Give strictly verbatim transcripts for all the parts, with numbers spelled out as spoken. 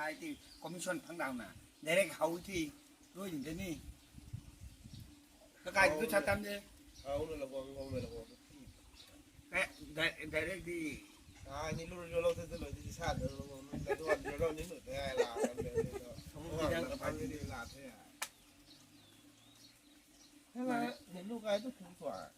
Ai ti commission phang dau na. Direct hau ti. Rui ni de ni. Kakai tu sa tam de. Hau na la guang guang na la guang. Direct di. Ai ni lu lu lo te lo di sa de lo. Ni lu lu ni lu de la. Kamu di dang kapai di la te. Hello, ni lu kai tu thu tua.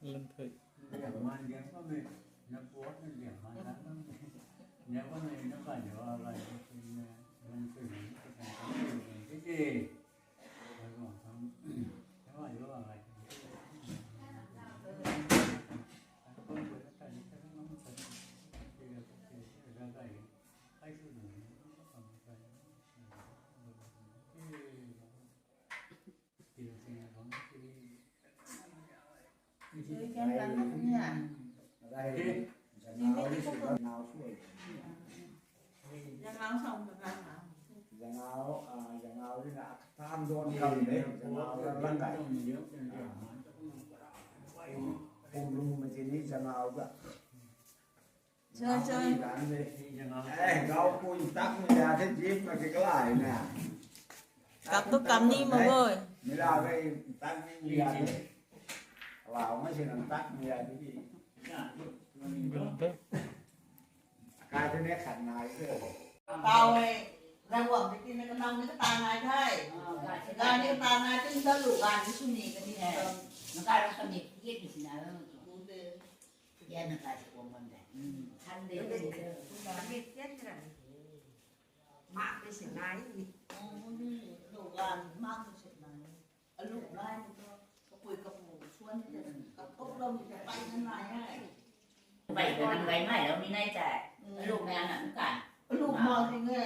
Lam thei. Zangau, ah, zangau rui na tam don kam de, zangau lang kai. Pum, pum lu ma ti ni zangau ga. Cha, cha. Eh, gau pui tak mi ya the jip ma ke kalai na. Kap tu kam ni ma hoi. Mi la gai tak ni mi ya the. Lau ma si nang tak mi ya the. Kai the ne khat nai the. Tau e, Ravguangc tei tina kanam ni kata nai the. Gay ni kata nai, tin ta lu gay ni sw ni kani he. Nakai rui kami tiet ni sina. Tiet nakai si kuang bam de. Khan de. Kami tiet ni ra ni. Mak ni si nai ni. Lu gay ni mak ni si nai. Alu nai ni tu, kapui kapu suan ni tu, kathop lou ni tu, pai na nai e. Pai ka nang gai mai lou ni nai chai. Alu nai na nang kai. Alu ma ding e.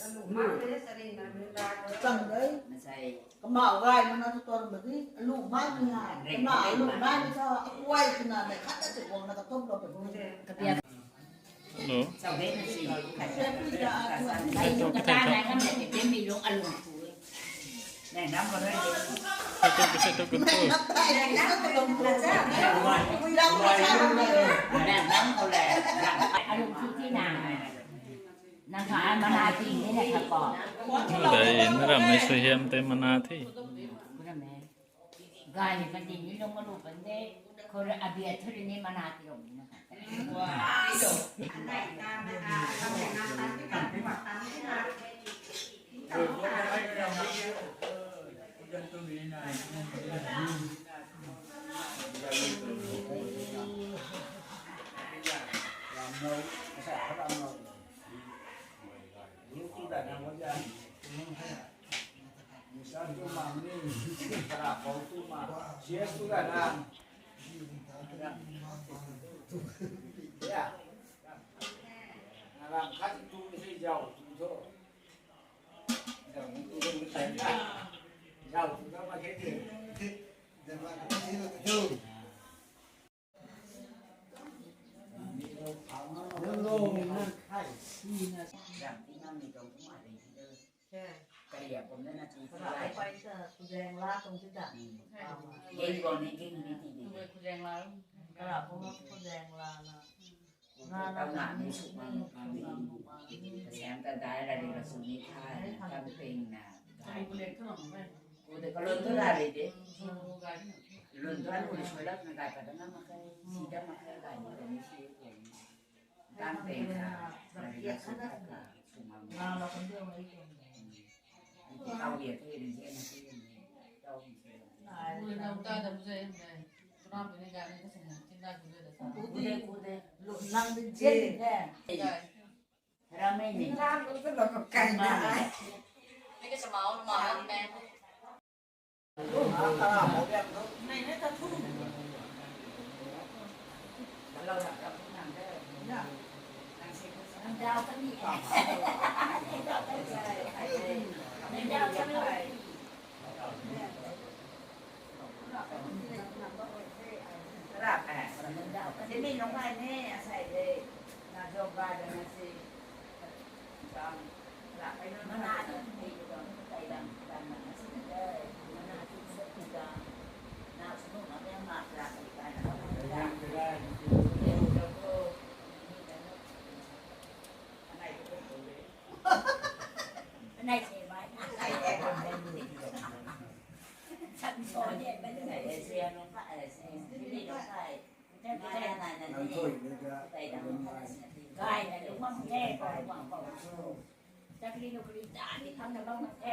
Alu ma ding e, sari na ni la. Chang dei. Masai. Kamau gai mana tu tor ma di. Alu ma ding e. Reng, na reng alu ma. Nai ni tu, akuai tu na, nai khat ta chikuang na kathop lou pa ding e. Kapia. Hello. Katuk, katuk, katuk. Dei, na ram ni suaihiam tei mana the. Gay ni pandi ni lung malu pande, khou rui abia thuri ni mana ti lung ni na khat. Sa tu ma ni, kara khou tu ma, sias tu da na. Ya. Na ram khat tu ni si zau tu tho. Zau tu tho, zau tu tho ma khe de. Ram ti nang ni tong tu ma de. Kariak kum na na ti ti lai. Pai sa kuzeng la tung ti da. Geng bou ni geng ni ti ti. Kuzeng la. Kara kum kuzeng la na. Tau na ni suk ma ma ni. Kasiam ta dai ra di ra suk ni thai na, kam ping na. Ku de kalun tu ra ri de. Lun tu anu ni sui lak na gai pa da na ma kai. Si da ma kai gai ni da ni si. Tang pei kha, lari la sui kha kha, sumang. Iti tau bia the ri zian na si ni, tau ni si. Ui, nang ta da bu zai, nang. Tuna puni ga ni ka sing na, tin da bu zai da sa. Kude, kude. Lo, nang din zian ni the. Ram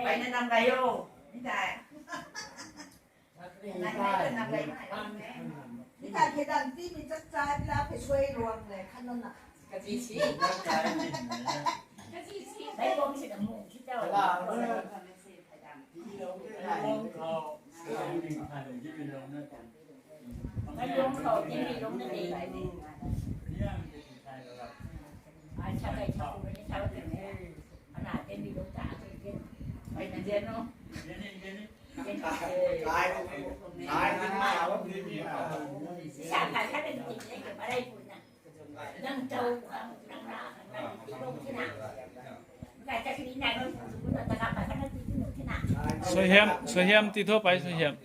Pai na nam gay o, ni tai. Ni tai khedan ti mi chak chai pila phe suai ruang le khan na. Kachi si. Kachi si. Bai bom si na mu ki tau. Suaihiam, suaihiam ti tho pai suaihiam.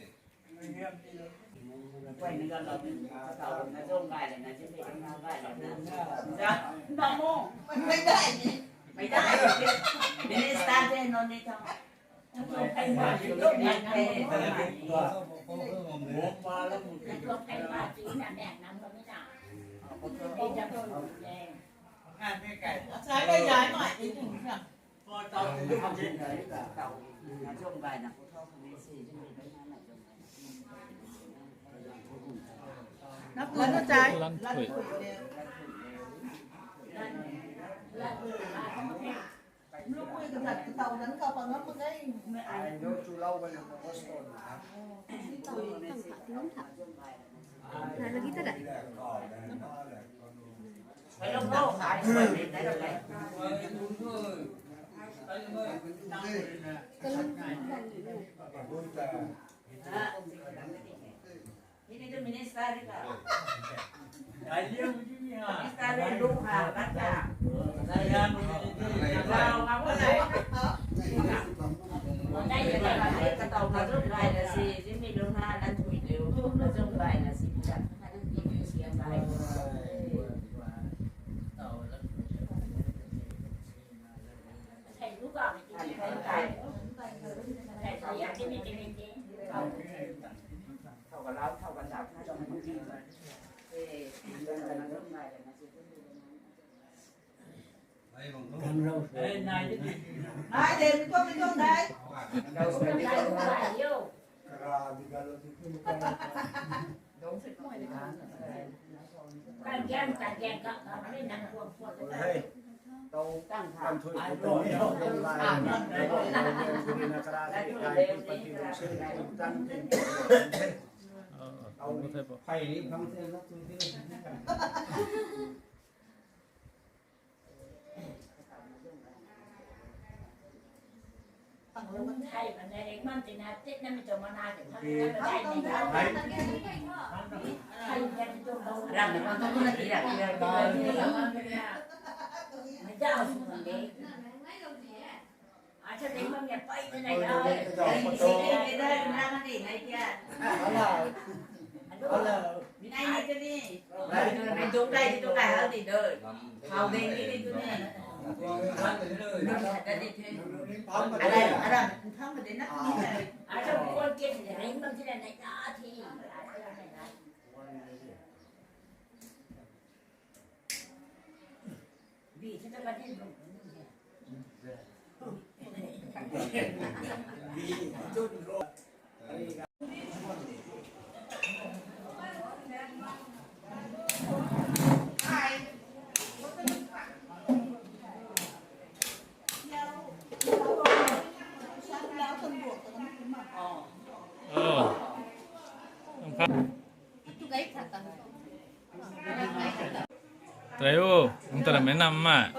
Rayo, ung ta rammei nam ma.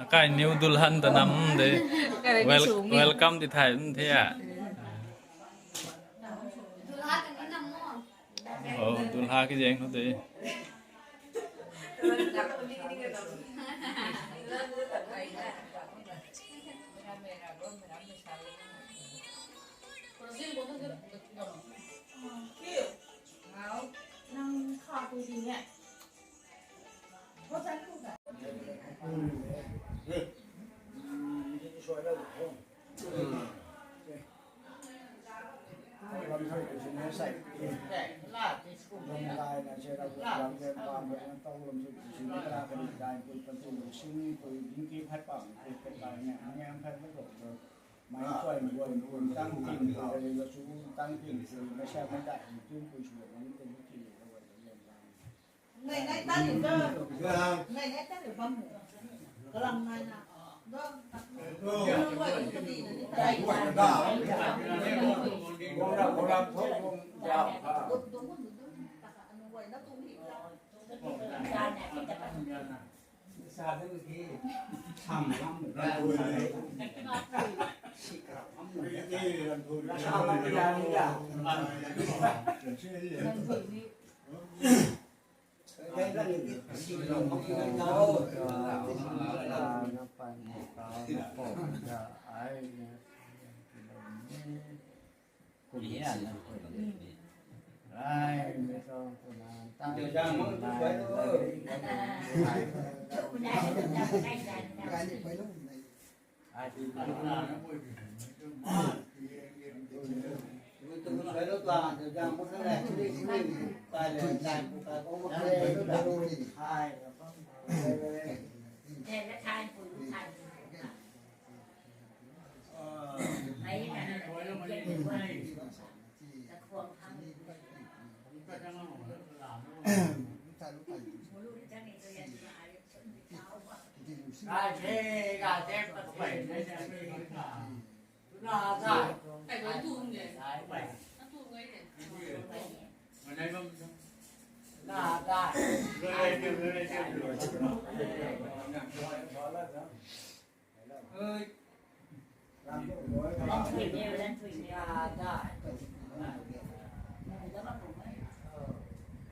Akai new dulhan ta nam de. Welcome ti thay the a. Oh, dulha ki jeng ho de.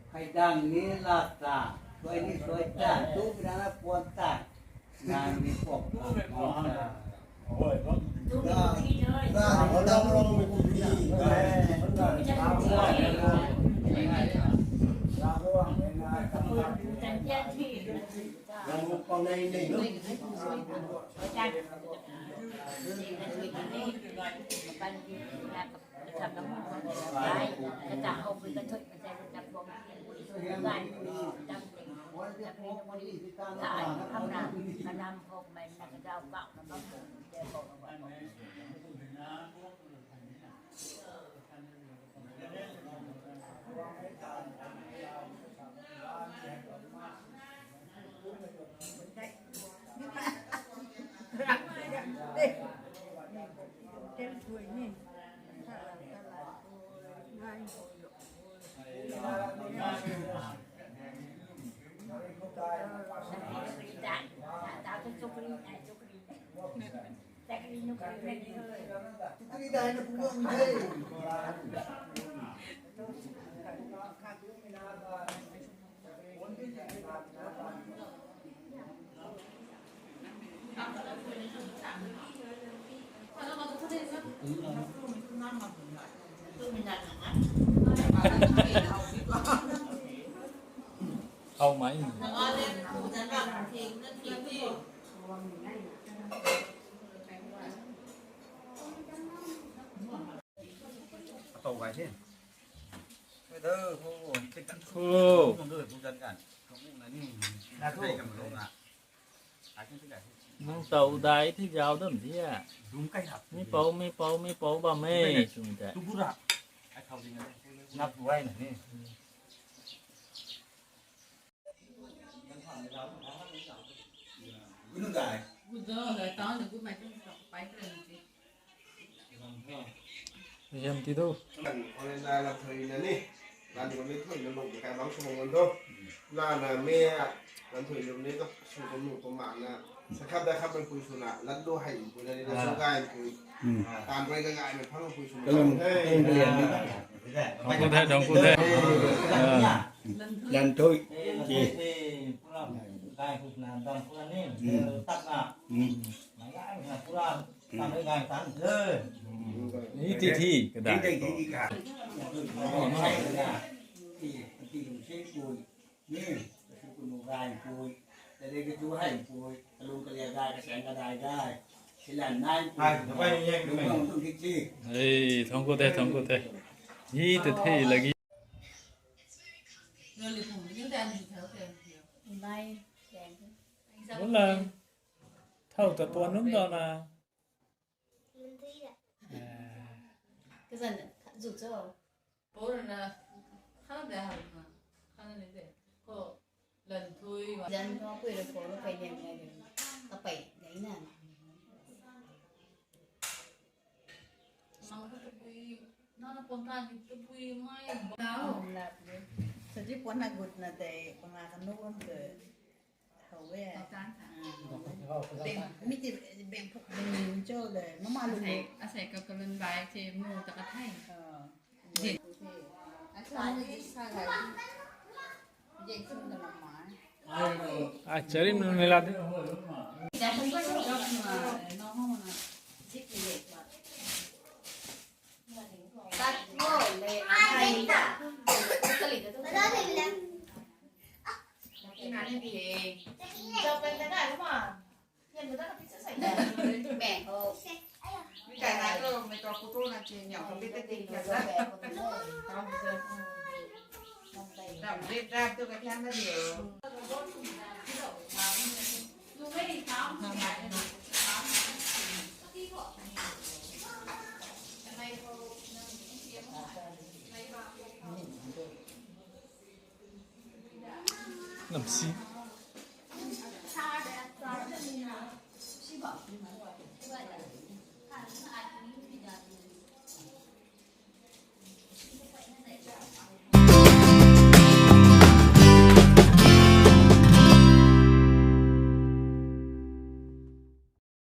Kaidang ni laa ta, suai ni suai ta, tu pina na puan ta, nang ni pok ta. Hau mai. Atau gay the. Oi, da, ho, tik tak. Ho. Kum dui, kum dan kan. Kum na ni. Na tu. Ai kan tik tak. Nang tau dai thi zau dam dia. Dum kai hap. Mi pou, mi pou, mi pou bam e. Dum kai na. Sung ta. Tu bu ra. Ai thau ding na. Na tu ai na ni. Hiam ti tu. Online la thoi na ni. Lan ni kami thui na lung kai bang sung ngan do. Na na me lan thui lum ni to sung kum nu kum ma na. Sa khap da khap ban pui suna lan do hai pui na ni na so gai pui. Tan rui ka gai me phang pui suna. Kalung kalung kalian ni. Thangc ku the, thangc ku the. Lan thui. Ji. Gai hu na dam pura ni. Tak na. Gai na pura. Ni ti thi kadai. Ei, thangc ku the, thangc ku the. Ni ti thi lagi. Bun lang. Thau ta tuan nunc dau na. Kazan zu cho. Purna khana de ha na. Khana ni de. Ko lan thui wa. Zan ko pui ra ko pei lian ngai de. Ka pei dei na. Mang ko pui na na pon ta ni pui mai. Tao. Sa ji pon na gut na de. Panga ka nu am ke. Hou e. Hou tan tha. Ah, beng, mi ti beng phuk beng ning cho le, mama lu. Asei, asei ka kalun bai the mu ta ka thei. Ah. Jin. Asei ni sa ga. Jin sun da ma. Ah, chari mun mila de. Lam si.